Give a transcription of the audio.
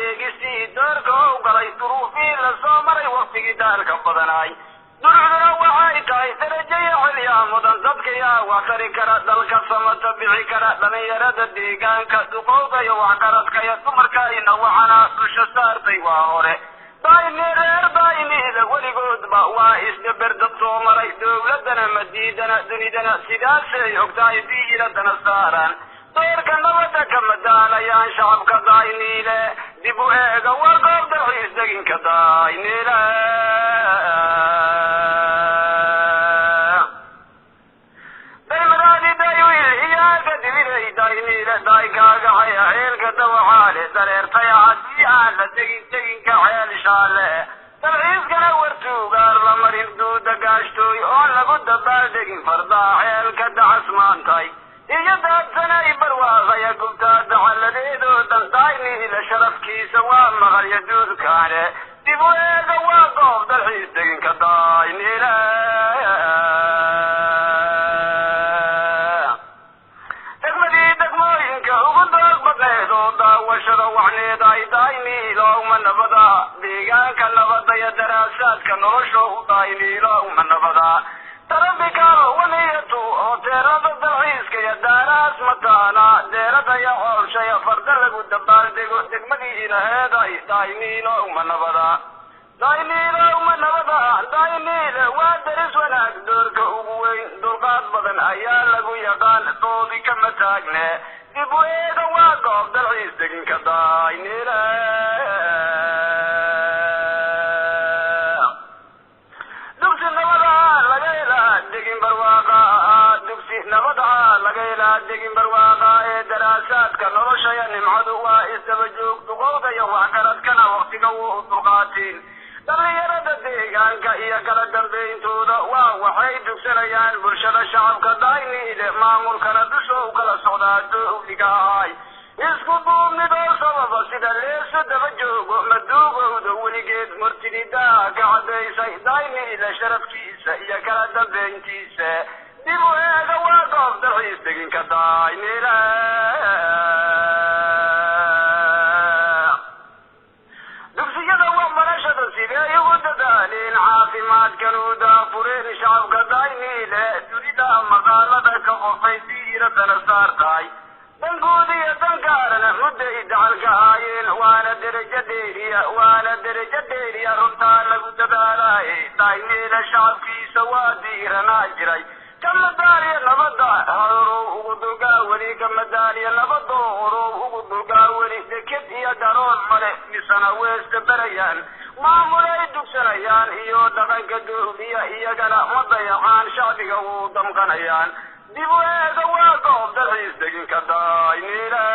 Eegistii doorka ou galay, duruufii la soo maray, waktigii daalka badanaay, durucduna waxay tahay darajayo xilyaa mudan. Dadkayaa wax tari kara, dalka samata bixi kara, dhalinyarada deegaanka, duqowda iyo waxgaradka iyo dumarka ina waxaana dusha saartay waa hore Dayni. Reer Dayniida weligoodba waa isdaberdad soo maray, dowladdana ma diidana, dunidana sidaasay ogtahay, diiradana saaraan, doorka nabadda kama daalayaan shacabka Dayniile. Dib u eega, waa goob dalxiis deginka Dayniile. Daymadaadi daywiil iyaaga dibilay Dayniile, daygaagacaya ceelka dawaxaale dareertaya, haddii aan la tegin teginka ceel shaale, dalxiiskana wartuugaar la marin, duuda gaashtooy oon lagu dabaaldegin, fardaa ceelka dacas maantay iyo daadsanay barwaaqaya gubtaa dacaladeedoo dhan. Dayniile sharafkiisa waa maqalya duulkaane. Dib u eega, waa goob dalxiis deginka Dayniile. Degmadii degmooyinka ugu doog badneed oo daawashada wacneeday, Dayniilowma nabada, deegaanka nabada iyo daraasaadka nolosha u Dayniilowma nabada, tarabikaal waniyatu hoteelada dalxiiska iyo daarahaas mataana, deerada iyo coolshaya farda lagu dabaaldego, degmadii ilaheeday Dayniilowma nabada, Dayniilowma nabada. Dayniile waa daris wanaag doorka ugu weyn, dulqaad badan ayaa lagu yaqaan, doodi kama taagne. Dib u eega, waa goob dalxiis deginka Dayniile. Dugsi nabada laga helaa degin barwaaqa, dugsi nabada laga helaa degin barwaaqa ee daraasaadka noloshaya nimcadu waa isdaba joog, duqowda iyo waxgaradkana waktiga wuu dulqaatiin. Dhalinyarada deegaanka iyo kala dambeyntooda waa waxay dugsanayaan bulshada shacabka Dayniile, maamulkana dusha u kala socdaa dowliga ahay. Isku duubnidoo sababa sida leesu daba joogo, maduugowda weligeed murtididaa ka caddaysay Dayniile sharafkiisa iyo kala dambeyntiisa. Dib u eega, waa goob dalxiis deginka Dayniile. Dugsiyada waxbarashada sidee ugu dadaaleen, caafimaadkan u daafureen shacabka Dayniile, dunida maqaalada ka qofay diiradana saartahay, danguud iyo dangaarana mudday dacalka haayeen, waana derajo dheeriya, waana derajo dheeriya, runtaa lagu dadaalaaye. Dayniile shacabkiisa waa diiranaa jiray, kama daaliya nabada horow ugu dulgaa weli, kama daaliya nabado horow ugu dulgaa weli. Deked iyo garoon male, misana weesta berayaan, maamulay dugsanayaan iyo dhaqanka dowliya, iyagana ma dayacaan, shacbiga wuu damqanayaan. Dib u eega, waa goob dalxiis deginka Dayniile.